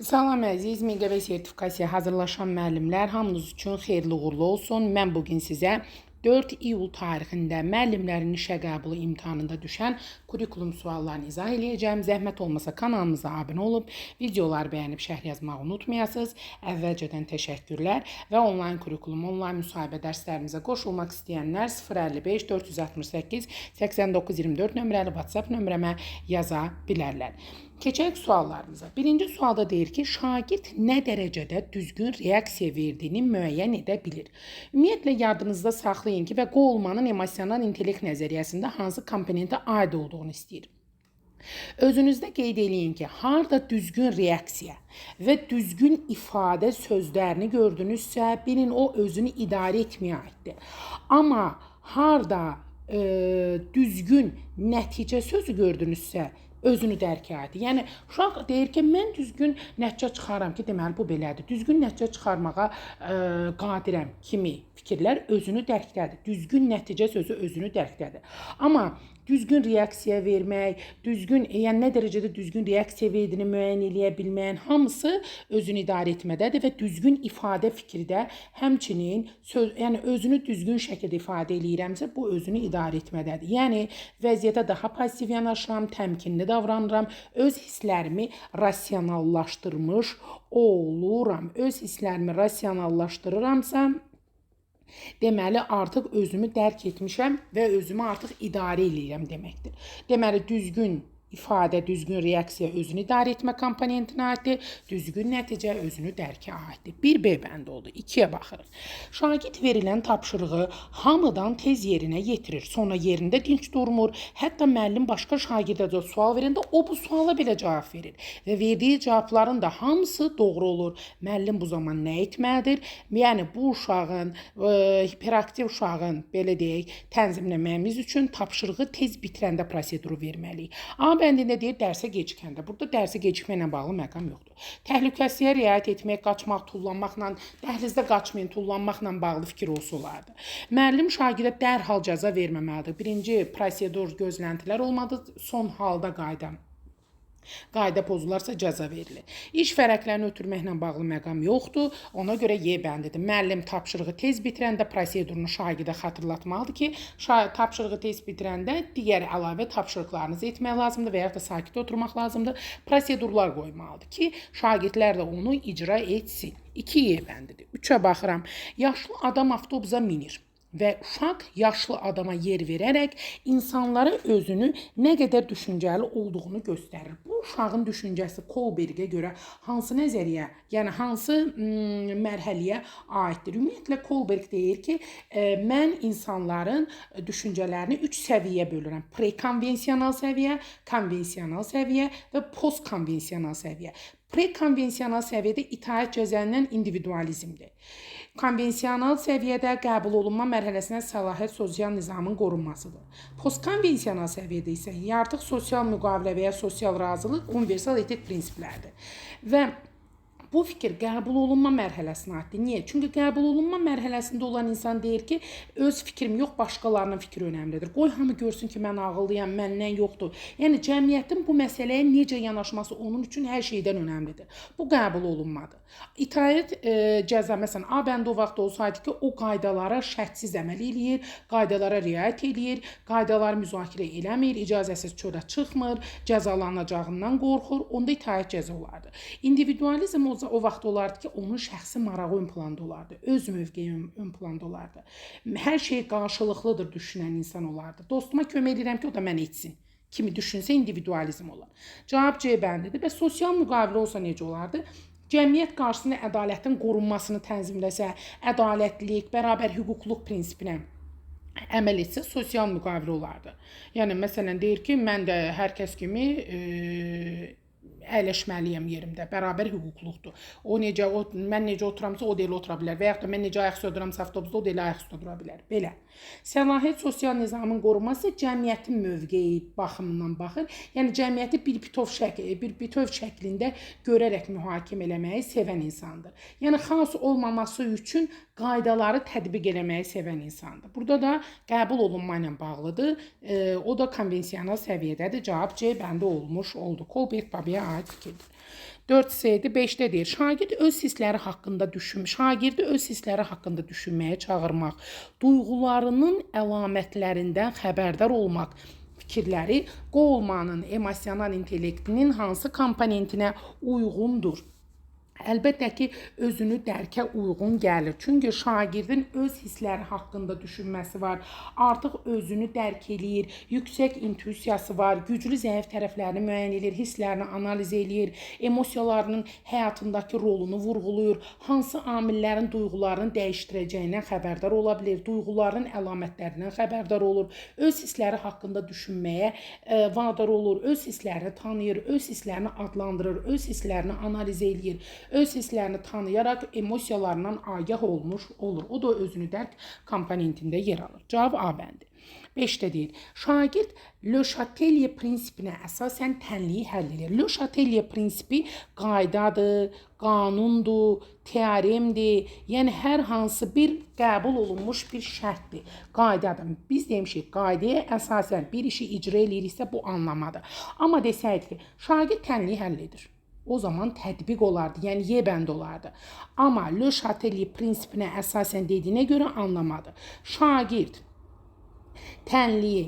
Salam əziz MİQB sertifikasiyaya hazırlaşan müəllimlər, hamınız üçün xeyirli uğurlu olsun. Mən bu gün sizə 4 iyul tarixində müəllimlərin işə qəbulu imtahanında düşən kurikulum suallarını izah eləyəcəm. Zəhmət olmasa kanalımıza abunə olub, videoları bəyənib şərh yazmağı unutmayasınız. Əvvəlcədən təşəkkürlər və onlayn kurikulum, onlayn müsahibə dərslərimizə qoşulmaq istəyənlər 055 468 89 24 nömrəli WhatsApp nömrəmə yaza bilərlər. Keçək suallarımıza. Birinci sualda deyir ki, şagird nə dərəcədə düzgün reaksiya verdiyini müəyyən edə bilir. Ümumiyyətlə yadınızda saxlayın ki, və Golemanın emosional intellekt nəzəriyyəsində hansı komponentə aid olduğunu istəyir. Özünüzdə qeyd eləyin ki, harda düzgün reaksiya və düzgün ifadə sözlərini gördünüzsə, bilin o özünü idarə etməyə aiddir. Amma harda düzgün nəticə sözü gördünüzsə, özünü dərkə aiddir. Yəni uşaq deyir ki, mən düzgün nəticə çıxaram ki, deməli bu belədir. Düzgün nəticə çıxarmağa qadirəm kimi fikirlər özünü dərkdədir. Düzgün nəticə sözü özünü dərkdədir. Amma düzgün reaksiya vermək, düzgün, yəni nə dərəcədə düzgün reaksiya verdiyini müəyyən eləyə bilməyin hamısı özünü idarə etmədədir və düzgün ifadə fikri də həmçinin söz, yəni özünü düzgün şəkildə ifadə eləyirəmsə, bu özünü idarə etmədədir. Yəni vəziyyətə daha pozitiv yanaşıram, təmkinli davranıram, öz hisslərimi rasionallaşdırmış oluram. Öz hisslərimi rasionallaşdırıramsa, deməli artıq özümü dərk etmişəm və özümü artıq idarə eləyirəm deməkdir. Deməli düzgün ifadə, düzgün reaksiya özünü idarə etmə komponentinə aiddir, düzgün nəticə özünü dərkə aiddir. 1B bəndi oldu. 2-yə baxırıq. Şagird verilən tapşırığı hamıdan tez yerinə yetirir. Sonra yerində dinç durmur. Hətta müəllim başqa şagirdə də sual verəndə o bu suala belə cavab verir və verdiyi cavabların da hamısı doğru olur. Müəllim bu zaman nə etməlidir? Yəni bu uşağın, hiperaktiv uşağın, belə deyək, tənzimləməyimiz üçün tapşırığı tez bitirəndə proseduru verməliyik. A bəndində deyir dərsə gecikəndə. Burada dərsə gecikməklə bağlı məqam yoxdur. Təhlükəsizliyə riayət etmək, qaçmaq, tullanmaqla, dəhlizdə qaçmayın, tullanmaqla bağlı fikir olsa olardı. Müəllim şagirdə dərhal cəza verməməlidir. Birinci prosedur gözləntilər olmadı, son halda qayda pozularsa cəza verilir. İş fərəqlərini ötürməklə bağlı məqam yoxdur. Ona görə Y bəndidir. Müəllim tapşırığı tez bitirəndə prosedurunu şagirdə xatırlatmalıdır ki, tapşırığı tez bitirəndə digər əlavə tapşırıqlarınızı etmək lazımdır və yaxud da sakit oturmaq lazımdır. Prosedurlar qoymalıdır ki, şagirdlər də onu icra etsin. 2 Y bəndidir. 3-ə baxıram. Yaşlı adam avtobusa minir və uşaq yaşlı adama yer verərək insanlara özünü nə qədər düşüncəli olduğunu göstərir. Bu uşağın düşüncəsi Kohlbergə görə hansı nəzəriyyə, yəni hansı mərhələyə aiddir? Ümumiyyətlə Kohlberg deyir ki, mən insanların düşüncələrini 3 səviyyə bölürəm. Prekonvensional səviyyə, konvensional səviyyə və postkonvensional səviyyə. Prekonvensional səviyyədə itaət cəzələnən individualizmdir. Konvensional səviyyədə qəbul olunma mərhələsinə səlahiyyət sosial nizamın qorunmasıdır. Postkonvensional səviyyədə isə artıq sosial müqavilə və ya sosial razılıq universal etik prinsiplərdir. Və bu fikir qəbul olunma mərhələsinə aiddir. Niyə? Çünki qəbul olunma mərhələsində olan insan deyir ki, öz fikrim yox, başqalarının fikri önəmlidir. Qoy hamı görsün ki, mən ağıllıyam, məndən yoxdur. Yəni cəmiyyətin bu məsələyə necə yanaşması onun üçün hər şeydən önəmlidir. Bu qəbul olunmadır. İtaət cəza, məsələn, A bəndi o vaxt olsaydı ki, o qaydalara şərtsiz əməl eləyir, qaydalara riayət eləyir, qaydaları müzakirə eləmir, icazəsiz çölə çıxmır, cəzalanacağından qorxur, onda itaət cəza olardı. İndividualizm o vaxt olardı ki, onun şəxsi marağı ön planda olardı, öz mövqeyi ön planda olardı. Hər şey qarşılıqlıdır düşünən insan olardı. Dostuma kömək edirəm ki, o da mənə etsin kimi düşünsə individualizm olar. Cavab C bəndidir. Və sosial müqavilə olsa necə olardı? Cəmiyyət qarşısında ədalətin qorunmasını tənzimləsə, ədalətlilik, bərabər hüquqluluq prinsipinə əməl etsə sosial müqavilə olardı. Yəni məsələn deyir ki, mən də hər kəs kimi əyləşməliyəm yerimdə. Bərabər hüquqluqdur. O necə o mən necə oturamsa o da elə otura bilər və yaxud da mən necə ayaq üstə duramsa avtobusda o da elə ayaq üstə dura bilər. Belə. Səlahiyyət sosial nizamın qorunması cəmiyyətin mövqeyi baxımından baxır. Yəni cəmiyyəti bir bütöv şəkil, bir bütöv şəklində görərək mühakimə eləməyi sevən insandır. Yəni xaos olmaması üçün qaydaları tətbiq eləməyi sevən insandır. Burada da qəbul olunma ilə bağlıdır. O da konvensional səviyyədədir. Cavab C bəndi olmuş oldu. Kohlberg Babiyə aid fikirdir. 4C-dir, 5-də deyir. Şagird öz hissləri haqqında şagirdi öz hissləri haqqında düşünməyə çağırmaq, duyğularının əlamətlərindən xəbərdar olmaq fikirləri Golemanın emosional intellektinin hansı komponentinə uyğundur? Əlbəttə ki, özünü dərkə uyğun gəlir. Çünki şagirdin öz hissləri haqqında düşünməsi var, artıq özünü dərk eləyir, yüksək intuisiyası var, güclü zəif tərəflərini müəyyən eləyir, hisslərini analiz eləyir, emosiyalarının həyatındakı rolunu vurğulayır, hansı amillərin duyğularını dəyişdirəcəyindən xəbərdar ola bilir, duyğuların əlamətlərindən xəbərdar olur, öz hissləri haqqında düşünməyə vadar olur, öz hisslərini tanıyır, öz hisslərini adlandırır, öz hisslərini analiz eləyir, öz hisslərini tanıyaraq emosiyalarından agah olmuş olur. O da özünü dərk komponentində yer alır. Cavab A bəndi. 5-də deyir, şagird Le Chatelier prinsipinə əsasən tənliyi həll edir. Le Chatelier prinsipi qaydadır, qanundur, teoremdir. Yəni hər hansı bir qəbul olunmuş bir şərtdir, qaydadır. Biz demişik, qaydaya əsasən bir işi icra eləyiriksə bu anlamadır. Amma desəydik ki, şagird tənliyi həll edir, o zaman tətbiq olardı, yəni Y bəndi olardı. Amma Le Chatelier prinsipinə əsasən dediyinə görə anlamadı. Şagird tənliyi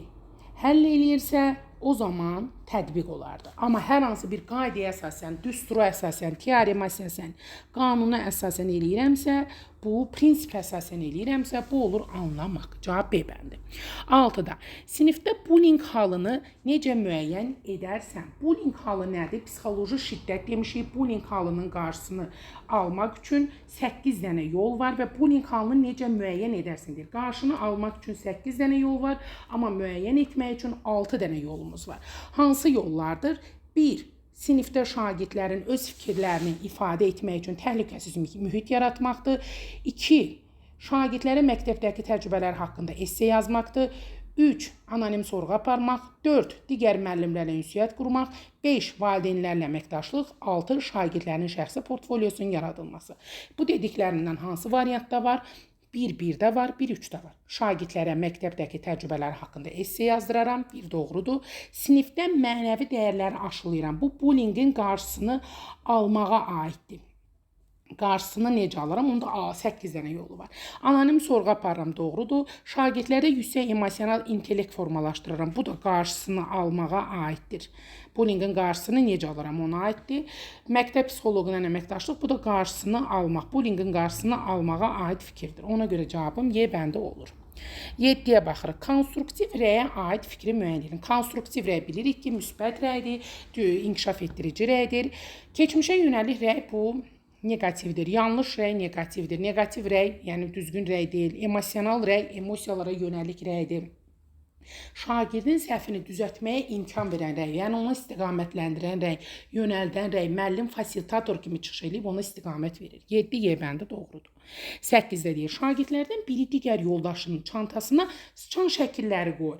həll eləyirsə, o zaman tətbiq olardı. Amma hər hansı bir qaydaya əsasən, düstura əsasən, teorema əsasən, qanuna əsasən eləyirəmsə, bu prinsip əsasən eləyirəmsə, bu olur anlamaq. Cavab B bəndi. 6-da sinifdə bullying halını necə müəyyən edərsən? Bullying halı nədir? Psixoloji şiddət demişik. Bullying halının qarşısını almaq üçün 8 dənə yol var və bullying halını necə müəyyən edərsən deyir. Qarşını almaq üçün 8 dənə yol var, amma müəyyən etmək üçün 6 dənə yolumuz var. Hansı yollardır? 1. Sinifdə şagirdlərin öz fikirlərini ifadə etmək üçün təhlükəsiz mühit yaratmaqdır. 2. Şagirdlərə məktəbdəki təcrübələr haqqında esse yazmaqdır. 3. Anonim sorğu aparmaq. 4. Digər müəllimlərlə ünsiyyət qurmaq. 5. Valideynlərlə əməkdaşlıq. 6. Şagirdlərin şəxsi portfolyosunun yaradılması. Bu dediklərindən hansı variantda var? 1 1-də var, 1 3-də var. Şagirdlərə məktəbdəki təcrübələr haqqında esse yazdıraram. 1 doğrudur. Sinifdə mənəvi dəyərləri aşılayıram. Bu bullyingin qarşısını almağa aiddir. Qarşısını necə alıram? Onda 8 dənə yolu var. Anonim sorğu aparıram, doğrudur. Şagirdlərdə yüksək emosional intellekt formalaşdırıram. Bu da qarşısını almağa aiddir. Bullyingin qarşısını necə alıram, ona aiddir. Məktəb psixoloqu ilə əməkdaşlıq, bu da qarşısını almaq, bullyingin qarşısını almağa aid fikirdir. Ona görə cavabım Y bəndi olur. 7-yə baxırıq. Konstruktiv rəyə aid fikri müəyyən edin. Konstruktiv rəy bilirik ki, müsbət rəydir, inkişaf etdirici rəydir. Keçmişə yönəlik rəy bu neqativdir. Yanlış rəy neqativdir. Neqativ rəy, yəni düzgün rəy deyil. Emosional rəy emosiyalara yönəlik rəydir. Şagirdin səhvini düzəltməyə imkan verən rəy, yəni onu istiqamətləndirən rəy, yönəldən rəy, müəllim fasilitator kimi çıxış eləyib ona istiqamət verir. 7 Y bəndi doğrudur. 8-də deyir, şagirdlərdən biri digər yoldaşının çantasına sıçan şəkilləri qoyur.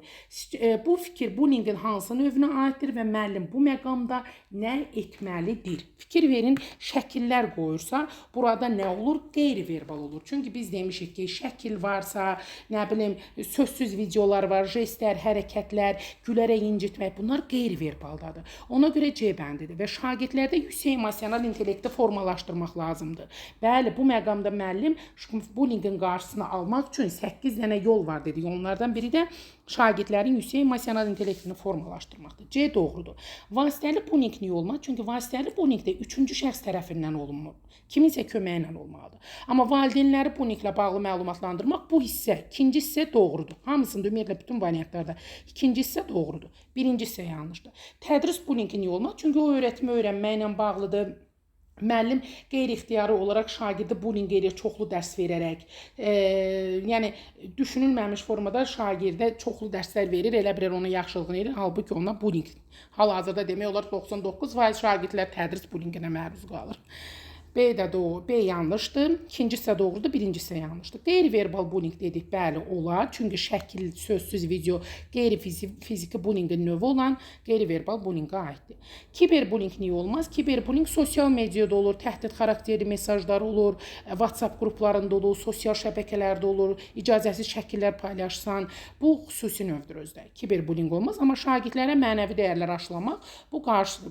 Bu fikir bullyingin hansı növünə aiddir və müəllim bu məqamda nə etməlidir? Fikir verin, şəkillər qoyursa, burada nə olur? Qeyri-verbal olur. Çünki biz demişik ki, şəkil varsa, nə bilim, sözsüz videolar var, jestlər, hərəkətlər, gülərək incitmək, bunlar qeyri-verbaldadır. Ona görə C bəndidir və şagirdlərdə yüksək emosional intellekti formalaşdırmaq lazımdır. Bəli, bu məqamda müəllim bullyingin qarşısını almaq üçün 8 dənə yol var dedi. Onlardan biri də şagirdlərin yüksək emosional intellektini formalaşdırmaqdır. C doğrudur. Vasitəli bullying niyə olmaz? Çünki vasitəli bullying də üçüncü şəxs tərəfindən olunmur. Kiminsə köməyi ilə olmalıdır. Amma valideynləri bullyinglə bağlı məlumatlandırmaq bu hissə, ikinci hissə doğrudur. Hamısında ümumiyyətlə bütün variantlarda ikinci hissə doğrudur. Birinci hissə yanlışdır. Tədris bullyingi niyə olmaz? Çünki o öyrətmə öyrənməklə bağlıdır. Müəllim qeyri-ixtiyari olaraq şagirdi bullying eləyir çoxlu dərs verərək. Yəni düşünülməmiş formada şagirdə çoxlu dərslər verir, elə bilir ona yaxşılığını edir, halbuki ona bullying. Hal-hazırda demək olar 99% şagirdlər tədris bullyinginə məruz qalır. B də doğru, B yanlışdır. İkinci hissə doğrudur, birinci hissə yanlışdır. Qeyri-verbal bullying dedik, bəli, olar. Çünki şəkil, sözsüz video qeyri-fiziki bullyingin növü olan qeyri-verbal bullyingə aiddir. Kiberbullying niyə olmaz? Kiberbullying sosial mediada olur, təhdid xarakterli mesajlar olur, WhatsApp qruplarında olur, sosial şəbəkələrdə olur, icazəsiz şəkillər paylaşsan. Bu xüsusi növdür özdə. Kiberbullying olmaz, amma şagirdlərə mənəvi dəyərlər aşılamaq bu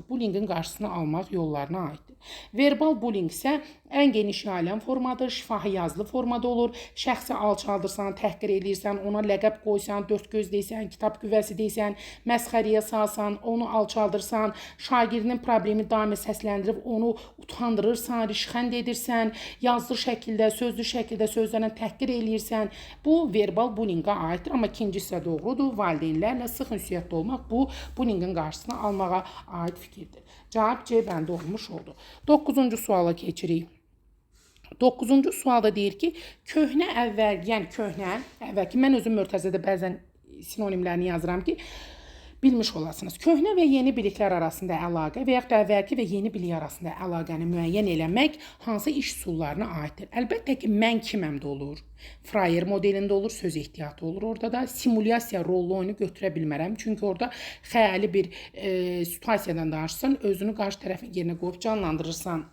bullyingin qarşısını almaq yollarına aiddir. Verbal bullying isə ən geniş yayılan formadır, şifahi yazılı formada olur. Şəxsi alçaldırsan, təhqir eləyirsən, ona ləqəb qoysan, dörd göz deyirsən, kitab güvəsi deyirsən, məsxəriyə salsan, onu alçaldırsan, şagirdinin problemi daimi səsləndirib onu utandırırsan, rişxənd edirsən, yazılı şəkildə, sözlü şəkildə sözlərlə təhqir eləyirsən. Bu verbal bullyingə aiddir, amma ikinci hissə doğrudur. Valideynlərlə sıx ünsiyyətdə olmaq bu bullyingin qarşısını almağa aid fikirdir. Cavab C bəndi olmuş oldu. 9-cu suala keçirik. 9-cu sualda deyir ki, köhnə əvvəl, yəni köhnə, əvvəlki, mən özüm Mörtəzədə bəzən sinonimlərini yazıram ki, bilmiş olasınız. Köhnə və yeni biliklər arasında əlaqə və yaxud da əvvəlki və yeni bilik arasında əlaqəni müəyyən eləmək hansı iş üsullarına aiddir? Əlbəttə ki, mən kiməm də olur. Frayer modelində olur, söz ehtiyatı olur orada da. Simulyasiya rollu oyunu götürə bilmərəm. Çünki orada xəyali bir situasiyadan danışırsan, özünü qarşı tərəfin yerinə qoyub canlandırırsan.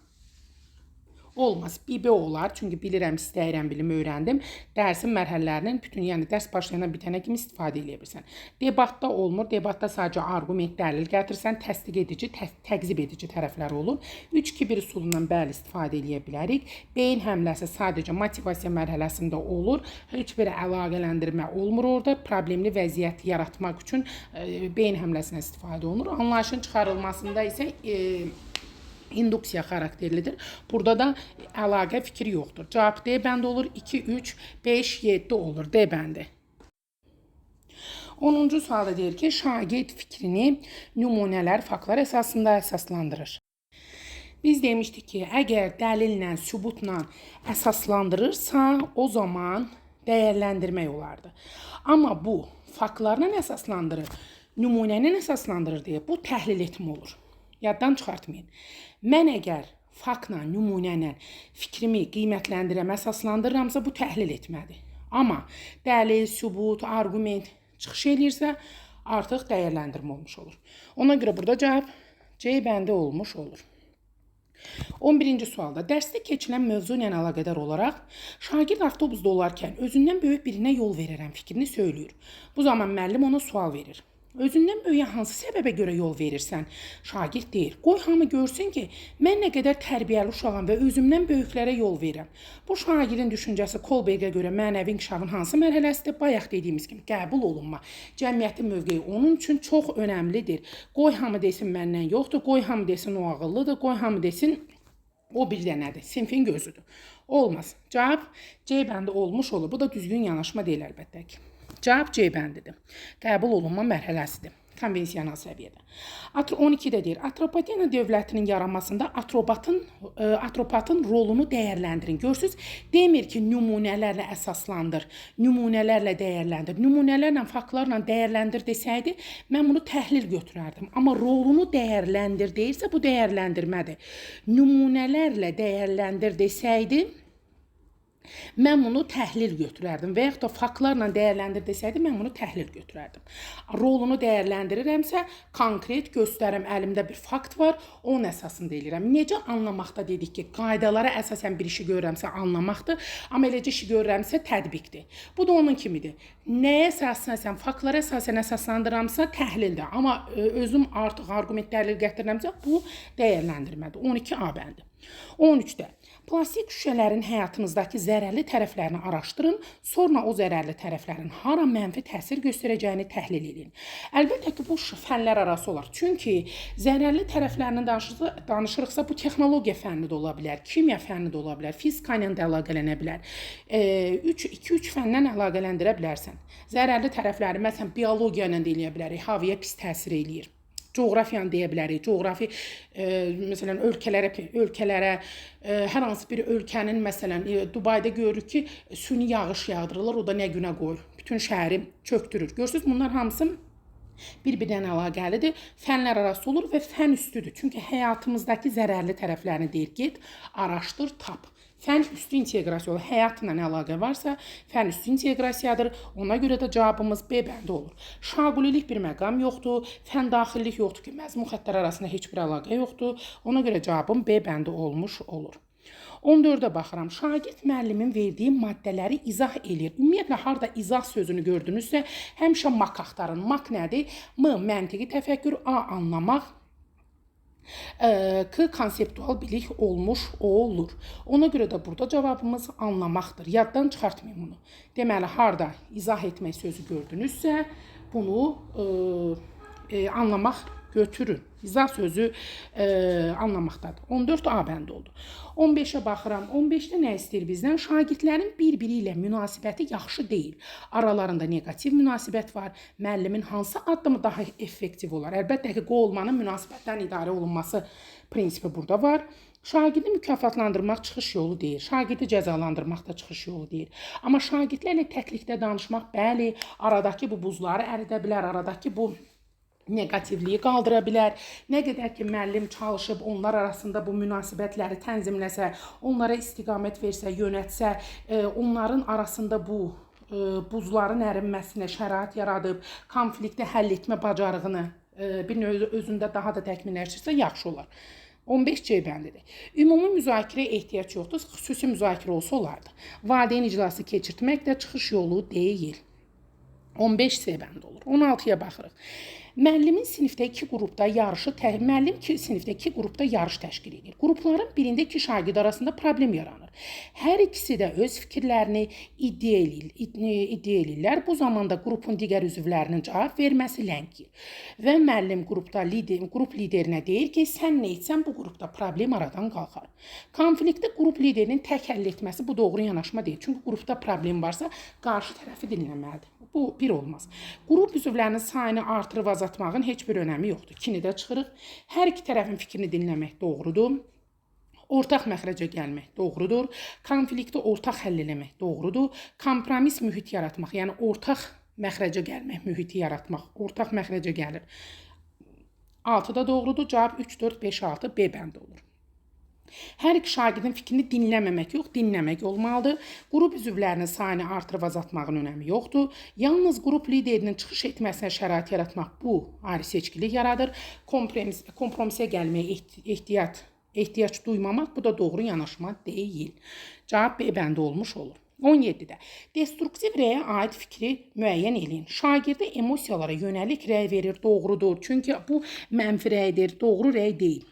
Olmaz. BB olar. Çünki bilirəm, istəyirəm, bilim, öyrəndim. Dərsin mərhələlərinin bütün, yəni dərs başlayana bitənə kimi istifadə eləyə bilirsən. Debatda olmur. Debatda sadəcə arqument, dəlil gətirsən, təsdiq edici, təqzib edici tərəflər olur. 3-2-1 üsulundan bəli istifadə eləyə bilərik. Beyin həmləsi sadəcə motivasiya mərhələsində olur. Heç bir əlaqələndirmə olmur orada. Problemli vəziyyət yaratmaq üçün beyin həmləsinə istifadə olunur. Anlayışın çıxarılmasında isə induksiya xarakterlidir. Burada da əlaqə fikri yoxdur. Cavab D bəndi olur. 2, 3, 5, 7 olur. D bəndi. 10-cu sualda deyir ki, şagird fikrini nümunələr, faktlar əsasında əsaslandırır. Biz demişdik ki, əgər dəlillə, sübutla əsaslandırırsa, o zaman dəyərləndirmək olardı. Amma bu faktlarla əsaslandırır, nümunənin əsaslandırır deyə bu təhlil etmə olur. Yaddan çıxartmayın. Mən əgər faktla, nümunə ilə fikrimi qiymətləndirəm, əsaslandırıramsa, bu təhlil etmədir. Amma dəlil, sübut, arqument çıxış eləyirsə, artıq dəyərləndirmə olmuş olur. Ona görə burada cavab C bəndi olmuş olur. 11-ci sualda dərsdə keçilən mövzu ilə əlaqədar olaraq şagird avtobusda olarkən özündən böyük birinə yol verirəm fikrini söyləyir. Bu zaman müəllim ona sual verir. Özündən böyüyə hansı səbəbə görə yol verirsən? Şagird deyir, qoy hamı görsün ki, mən nə qədər tərbiyəli uşağam və özümdən böyüklərə yol verirəm. Bu şagirdin düşüncəsi Kolbergə görə mənəvi inkişafın hansı mərhələsidir? Bayaq dediyimiz kimi qəbul olunma. Cəmiyyətin mövqeyi onun üçün çox önəmlidir. Qoy hamı desin məndən yoxdur, qoy hamı desin o ağıllıdır, qoy hamı desin o bir dənədir, sinfin gözüdür. Olmaz. Cavab C bəndi olmuş olur. Bu da düzgün yanaşma deyil əlbəttə ki. Cavab C bəndidir. Qəbul olunma mərhələsidir. Konvensional səviyyədə. 12-də deyir, Atropatena dövlətinin yaranmasında atropatın rolunu dəyərləndirin. Görürsüz, demir ki, nümunələrlə əsaslandır, nümunələrlə dəyərləndir, nümunələrlə, faktlarla dəyərləndir desəydi, mən bunu təhlil götürərdim. Amma rolunu dəyərləndir deyirsə, bu dəyərləndirmədir. Nümunələrlə dəyərləndir desəydi, mən bunu təhlil götürərdim və yaxud da faktlarla dəyərləndir desəydi, mən bunu təhlil götürərdim. Rolunu dəyərləndirirəmsə, konkret göstərirəm, əlimdə bir fakt var, onun əsasında eləyirəm. Necə anlamaqda dedik ki, qaydalara əsasən bir işi görürəmsə anlamaqdır, amma eləcə işi görürəmsə tətbiqdir. Bu da onun kimidir. Nəyə əsasən, faktlara əsasən əsaslandıramsa təhlildir, amma özüm artıq arqument dəlil gətirirəmsə, bu dəyərləndirmədir. 12 A bəndi. 13-də plastik şüşələrin həyatınızdakı zərərli tərəflərini araşdırın, sonra o zərərli tərəflərin hara mənfi təsir göstərəcəyini təhlil edin. Əlbəttə ki, bu fənlər arası olar. Çünki zərərli tərəflərini danışırıqsa, bu texnologiya fənni də ola bilər, kimya fənni də ola bilər, fizika ilə də əlaqələnə bilər. 2-3 fəndən əlaqələndirə bilərsən. Zərərli tərəfləri, məsələn, biologiya ilə də eləyə bilərik, havaya pis təsir eləyir. Coğrafiyanı deyə bilərik. Coğrafi, məsələn, ölkələrə, hər hansı bir ölkənin, məsələn, Dubayda görürük ki, süni yağış yağdırırlar, o da nə günə qoyur. Bütün şəhəri çöktürür. Görürsünüz, bunlar hamısı Bir-birinə əlaqəlidir. Fənlər arası olur və fən üstüdür. Çünki həyatımızdakı zərərli tərəflərini deyir, get, araşdır, tap. Fən üstü inteqrasiya olur. Həyatla əlaqə varsa, fən üstü inteqrasiyadır. Ona görə də cavabımız B bəndi olur. Şaqulilik bir məqam yoxdur. Fən daxillik yoxdur ki, məzmun xəttləri arasında heç bir əlaqə yoxdur. Ona görə cavabım B bəndi olmuş olur. 14-ə baxıram. Şagird müəllimin verdiyi maddələri izah eləyir. Ümumiyyətlə, harda izah sözünü gördünüzsə, həmişə mak axtarın. Mak nədir? M məntiqi təfəkkür, A anlamaq, K konseptual bilik olmuş olur. Ona görə də burada cavabımız anlamaqdır. Yaddan çıxartmayın bunu. Deməli, harda izah etmək sözü gördünüzsə, bunu anlamaq götürün. İzah sözü anlamaqdadır. 14 A bəndi oldu. 15-ə baxıram. 15-də nə istəyir bizdən? Şagirdlərin bir-biri ilə münasibəti yaxşı deyil. Aralarında neqativ münasibət var. Müəllimin hansı addımı daha effektiv olar? Əlbəttə ki, qovulmanın münasibətdən idarə olunması prinsipi burada var. Şagirdi mükafatlandırmaq çıxış yolu deyil. Şagirdi cəzalandırmaq da çıxış yolu deyil. Amma şagirdlərlə təklikdə danışmaq, bəli, aradakı bu buzları əridə bilər, aradakı bu neqativliyi qaldıra bilər. Nə qədər ki, müəllim çalışıb onlar arasında bu münasibətləri tənzimləsə, onlara istiqamət versə, yönətsə, onların arasında bu buzların ərinməsinə şərait yaradıb, konflikti həll etmə bacarığını bir növ özündə daha da təkmilləşdirsə, yaxşı olar. 15 C bəndidir. Ümumi müzakirəyə ehtiyac yoxdur, xüsusi müzakirə olsa olardı. Valideyn iclası keçirtmək də çıxış yolu deyil. 15 C bəndi olur. 16-ya baxırıq. Müəllimin sinifdə iki qrupda yarışı, müəllim sinifdə iki qrupda yarış təşkil edir. Qrupların birində iki şagird arasında problem yaranır. Hər ikisi də öz fikirlərini iddia eləyirlər. Bu zamanda qrupun digər üzvlərinin cavab verməsi ləngiyir. Və müəllim qrupda qrup liderinə deyir ki, sən nə etsən bu qrupda problem aradan qalxar. Konflikti qrup liderinin tək həll etməsi bu doğru yanaşma deyil. Çünki qrupda problem varsa qarşı tərəfi dinləməlidir. Bu bir olmaz. Qrup üzvlərinin sayını artırıb azaltmağın heç bir önəmi yoxdur. İkini də çıxırıq. Hər iki tərəfin fikrini dinləmək doğrudur. Ortaq məxrəcə gəlmək doğrudur. Konflikti ortaq həll eləmək doğrudur. Kompromis mühit yaratmaq, yəni ortaq məxrəcə gəlmək, mühiti yaratmaq, ortaq məxrəcə gəlir. 6 da doğrudur. Cavab 3, 4, 5, 6 B bəndi olur. Hər iki şagirdin fikrini dinləməmək yox, dinləmək olmalıdır. Qrup üzvlərinin sayını artırıb azaltmağın önəmi yoxdur. Yalnız qrup liderinin çıxış etməsinə şərait yaratmaq bu ayrı seçkilik yaradır. Kompromisə gəlməyə ehtiyac duymamaq bu da doğru yanaşma deyil. Cavab B bəndi olmuş olur. 17-də destruktiv rəyə aid fikri müəyyən eləyin. Şagirdə emosiyalara yönəlik rəy verir, doğrudur. Çünki bu mənfi rəydir, doğru rəy deyil.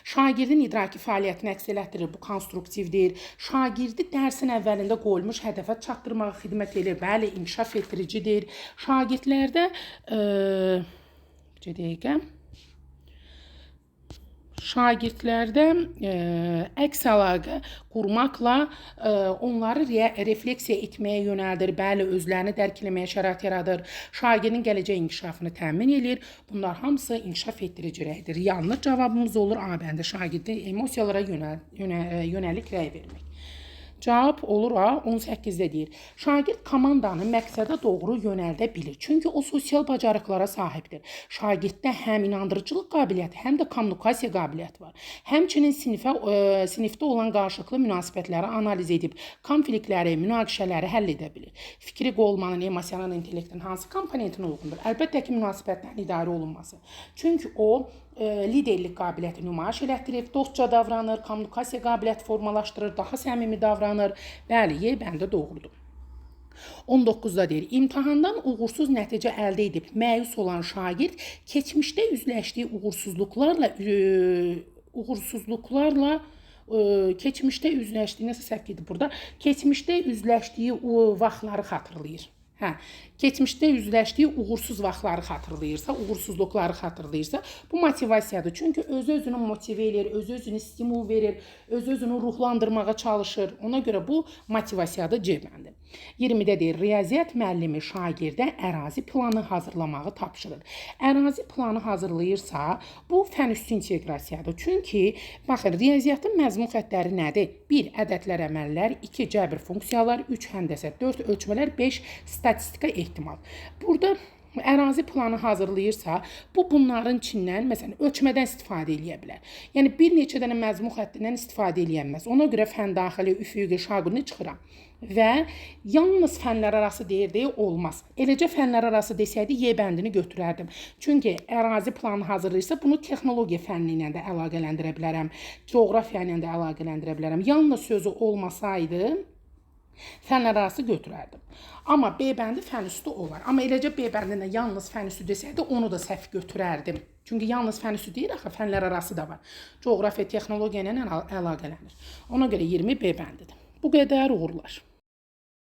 Şagirdin idraki fəaliyyətini əks elətdirir, bu konstruktivdir. Şagirdi dərsin əvvəlində qoyulmuş hədəfə çatdırmağa xidmət edir, bəli, inkişaf etdiricidir. Şagirdlərdə, bir dəqiqə, şagirdlərdə əks əlaqə qurmaqla onları refleksiya etməyə yönəldir, bəli, özlərini dərk eləməyə şərait yaradır, şagirdin gələcək inkişafını təmin edir. Bunlar hamısı inkişaf etdirici rəydir. Yanlış cavabımız olur A bəndi, şagirdin emosiyalara yönəlik rəy vermək. Cavab olur A, 18-də deyir. Şagird komandanı məqsədə doğru yönəldə bilir. Çünki o sosial bacarıqlara sahibdir. Şagirddə həm inandırıcılıq qabiliyyəti, həm də kommunikasiya qabiliyyəti var. Həmçinin sinifdə olan qarşılıqlı münasibətləri analiz edib, konfliktləri, münaqişələri həll edə bilir. Fikri qolmanın, emosional intellektin hansı komponentinə uyğundur? Əlbəttə ki, münasibətlərin idarə olunması. Çünki o, liderlik qabiliyyəti nümayiş elətdirir, dostca davranır, kommunikasiya qabiliyyəti formalaşdırır, daha səmimi davranır. Bəli, Y bəndi doğrudur. 19-da deyir, imtahandan uğursuz nəticə əldə edib məyus olan şagird keçmişdə üzləşdiyi uğursuzluqlarla keçmişdə üzləşdiyi, nəsə səhv gedib burada, keçmişdə üzləşdiyi vaxtları xatırlayır. Hə, keçmişdə üzləşdiyi uğursuz vaxtları xatırlayırsa, uğursuzluqları xatırlayırsa, bu motivasiyadır. Çünki özü-özünü motivə eləyir, özü-özünü stimul verir, özü-özünü ruhlandırmağa çalışır. Ona görə bu motivasiyadır, C bəndi. 20-də deyir, riyaziyyat müəllimi şagirdə ərazi planı hazırlamağı tapşırır. Ərazi planı hazırlayırsa, bu fən üstü inteqrasiyadır. Çünki, baxın, riyaziyyatın məzmun xəttləri nədir? 1. Ədədlər, əməllər, 2. Cəbir funksiyalar, 3. Həndəsə, 4. Ölçmələr, 5. Statistika ehtimal. Burada Ərazi planı hazırlayırsa, bu bunların içindən məsələn ölçmədən istifadə eləyə bilər. Yəni bir neçə dənə məzmun xəttindən istifadə eləyənməz. Ona görə fən daxili, üfüqi, şaquli çıxıram. Və yalnız fənlər arası deyirdi, olmaz. Eləcə fənlər arası desəydi Y bəndini götürərdim. Çünki ərazi planı hazırlayırsa, bunu texnologiya fənni ilə də əlaqələndirə bilərəm, coğrafiya ilə də əlaqələndirə bilərəm. Yalnız sözü olmasaydı fənlər arası götürərdim. Amma B bəndi fən üstü olar. Amma eləcə B bəndində yalnız fən üstü desəydi, onu da səhv götürərdim. Çünki yalnız fən üstü deyil, axı fənlər arası da var. Coğrafiya, texnologiya ilə əlaqələnir. Ona görə 20 B bəndidir. Bu qədər uğurlar.